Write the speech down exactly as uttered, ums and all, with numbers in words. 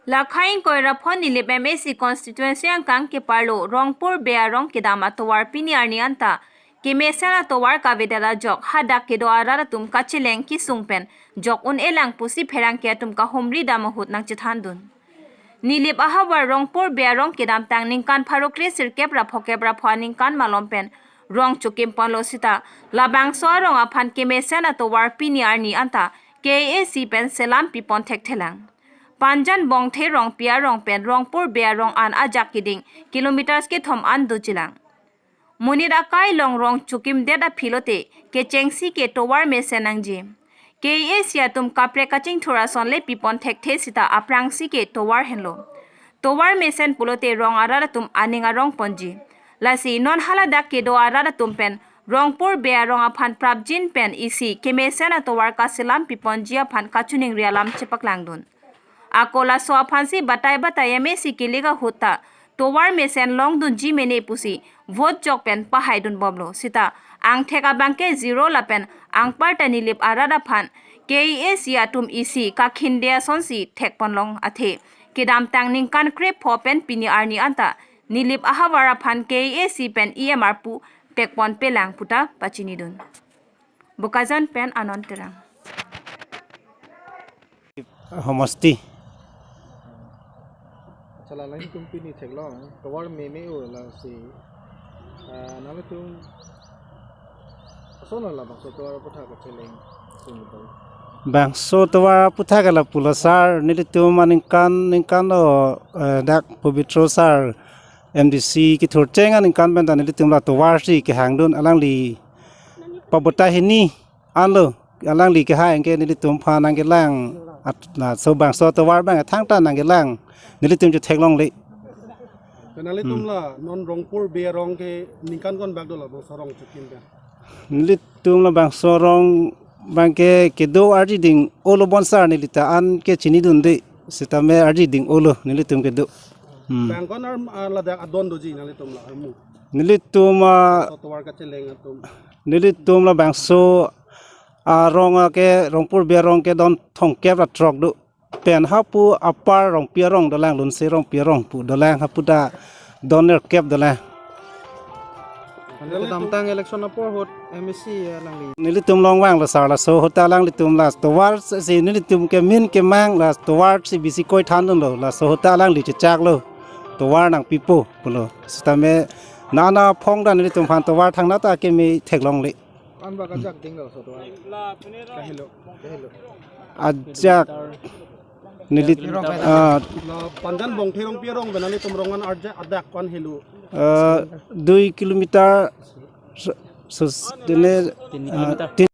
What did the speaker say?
Lakhai ingkoi ra pho Nilip M A C constituency angkang keparlo Rongpur Bey arong kedam atovar pini arni anta kemesen atovar kavedet ajok hadak kedo arat atum kacheleng kesung pen jok un-elang pusi pherangke atum kahumri dam ahut nangchethandun. Nilip ahavar Rongpur Bey arong kedamtang ningkan pharo kre sirkep ra phokep ra pho aningkan malom pen rong chokim ponlo sita labangso arong aphan kemesen atovar pini arni anta K A A C pen selam pipon thekthelang. Panjan Bongthe Rongpi arong pen Rongpur Bey arong an ajak keding kilometers kethom an dojilang. Monit akai along rong chokimdet aphi lote kechengsi ke tovar mesen nangji. K A A C atum kaprek kachingthur ason le pipon thekthe sita aphrangsi ke tovar henlo. Tovar mesen pulote rong arat atum aning arong ponji. Lasi non haladak kedo arat atum pen Rongpur Bey arong aphan prapjin pen isi kemesen atovar kaselam piponji aphan kachiningri alam chepaklangdun. Ako laso aphansi batai batai M A C kilik ahut ta tovar mesen longdunji mene pusi vote jok pen pahaidun bomlo sita angthek abangke zero lapen angparta Nilip arat aphan K A A C atum isi kakhinde asonsi thekponlong athe kedamtang ningkan kre pho pen pini arni anta Nilip ahavar aphan K A A C pen E M arpu pekponpelang puta pachinidun. Bokajan pen Anon Terang. Homosti. Achala lain tum pini theklong tovar meme o lasi, ah, nangtum asona labangso tovar aphuthak kacheleng sung ito. Bangso tovar aphuthak lapulo sar, nelitum aningkan ningkan lo, eh, dak Pobitro sar M D C kethurcheng aningkan pen ta nelitum la tovar si kehangdun, alangli pabuta hini anlo, alangli kehai anke nelitum aphan nangkelang, at laso bangso tovar abang thangta nangkelang, nelitum chetheklongle. Pen nanglitum Hmm. la non Rongpur Bey arong ke ningkan konbak do labangso rong chokim pen? Nelitum labangso rong abangke kedo arjiding olo bonsar, nelita an ke chinidunde sitame arjiding olo nelitum kedo. Hmm. Bang kon ar, ah, ladak adon doji nanglitum la armu? Nelitum, ah, So tovar kacheleng atum. Nelitum labangso arong ke Rongpur Bey arong ke don thomkep ra throk do. Pen hapu apar Rongpi arong dolang, Lunse Rongpi arong pu dolang, hapu ta don nerkep dolang. Ante kedamtang election apor ahut M A C alangli. Nelitum longvanglo sar, laso ahut ta alanglitum la tovar si nelitum kemin kemang la tovar si bisi koi thandunlo, laso ahut ta alangli chechaklo tovar nangpipo pulo. Sitame nana phong dan nelitum aphan tovar thangnat ta keme theklongle. An ba kajak ding lo so tovar. Kahelo, kahelo. Ajak neli, ah, La Panjan Bongthe Rongpi arong pen nanglitum rong an arjak adak ko-an helo? Ah, dui kilometer so, so, dene, ah, tin